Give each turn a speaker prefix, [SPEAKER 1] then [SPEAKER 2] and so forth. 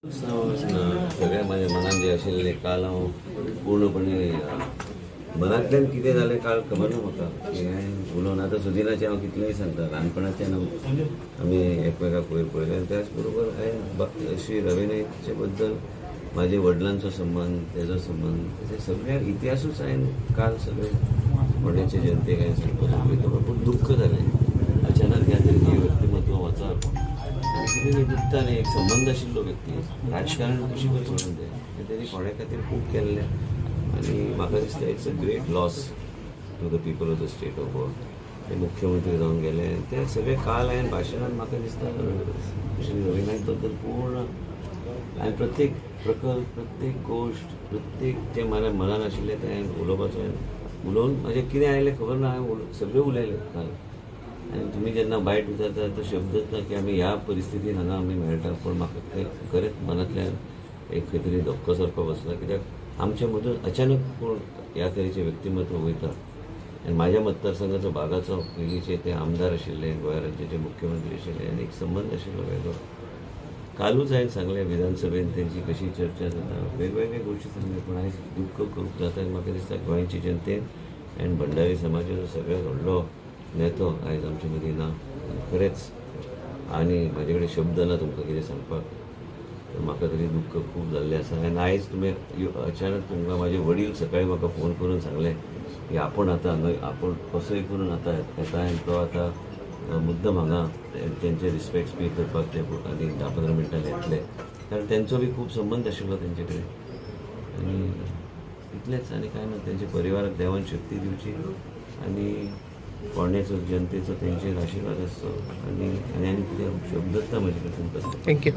[SPEAKER 1] सगळ्या म्हाज्या मनान जे आशिल्लें काल हांव पूर्णपणे मनांतल्यान कितें जालें काल खबर ना म्हाका की हांवें उलोवन. आतां सुदिनाचें हांव कितलेंय सांगता, ल्हानपणाच्यान आमी एकमेकाक वयर पळयलें. आनी त्याच बरोबर हांवें श्री रवी नायकचे बद्दल म्हाजे वडिलांचो संबंद, तेजो संबंद, तेजे सगळ्या इतिहासूच हांवें काल सगळे फोंडेचे जनतेक हांवें सांगपाचो पळयता. पूण दुख्ख जालें अचानक ह्या तरेचें व्यक्तिमत्व वचप आनी कितें दुखता न्ही. एक संबंद आशिल्लो व्यक्ती राजकारण कुशीक सोडून दे, तेणी फोंड्या खातीर खूब केल्लें आनी म्हाका दिसता it's a great loss to the people of the state of Goa. ते मुख्यमंत्री जावन गेले ते सगळे काल हांवें भाशणान म्हाका दिसता श्री रवी नायक बद्दल पूर्ण हांवें प्रत्येक प्रकल्प, प्रत्येक गोश्ट, प्रत्येक जें म्हाज्या मनान आशिल्लें तें हांवें उलोवपाचो. हांवें उलोवन म्हाजें कितें आयलें खबर ना, हांवें सगळें उलयलें काल. आनी तुमी जेन्ना बायट विचारता तो शब्दच ना की आमी ह्या परिस्थितीन हांगा आमी मेळटा. पूण म्हाका खरेंच मनांतल्यान एक खंय तरी धक्को सारको बसला, कित्याक आमचे मदून अचानक कोण ह्या तरेचें व्यक्तिमत्व वयता. आनी म्हाज्या मतदारसंघाचो भागाचो पयलींचे ते आमदार आशिल्ले, गोंय राज्याचे मुख्यमंत्री आशिल्ले आनी एक संबंद आशिल्लो वेगळो. कालूच हांवें सांगलें विधानसभेन तेंची कशी चर्चा जाता, वेगवेगळे गोश्टी सांगले. पूण आयज दुख्ख खूब जाता. म्हाका दिसता गोंयची जनतेन आनी भंडारी समाजाचो सगळ्यात व्हडलो नेतो आयज आमचे मदीं ना खरेंच. आनी म्हाजे कडेन शब्द ना तुमकां कितें सांगपाक, तर म्हाका तरी दुख्ख खूब जाल्लें आसा. आनी आयज तुमी अचानक तुमकां म्हाजे वडील सकाळीं म्हाका फोन करून सांगलें की आपूण आतां हांगा, आपूण कसोय करून आतां येता आनी तो आतां मुद्दम हांगा तेंचे रिस्पेक्ट पे करपाक ते आनी 10-15 मिनटां येतले, कारण तेंचो बी खूब संबंद आशिल्लो तेंचे कडेन. आनी इतलेंच आनी कांय ना. तेंच्या परिवाराक देवान शक्ती दिवची आनी फोंडेचो जनतेचो तेंचेर आशिर्वाद आसचो. आनी आनी आनी कितें शब्दच ना म्हजे कडेन तुमकां.
[SPEAKER 2] Thank you.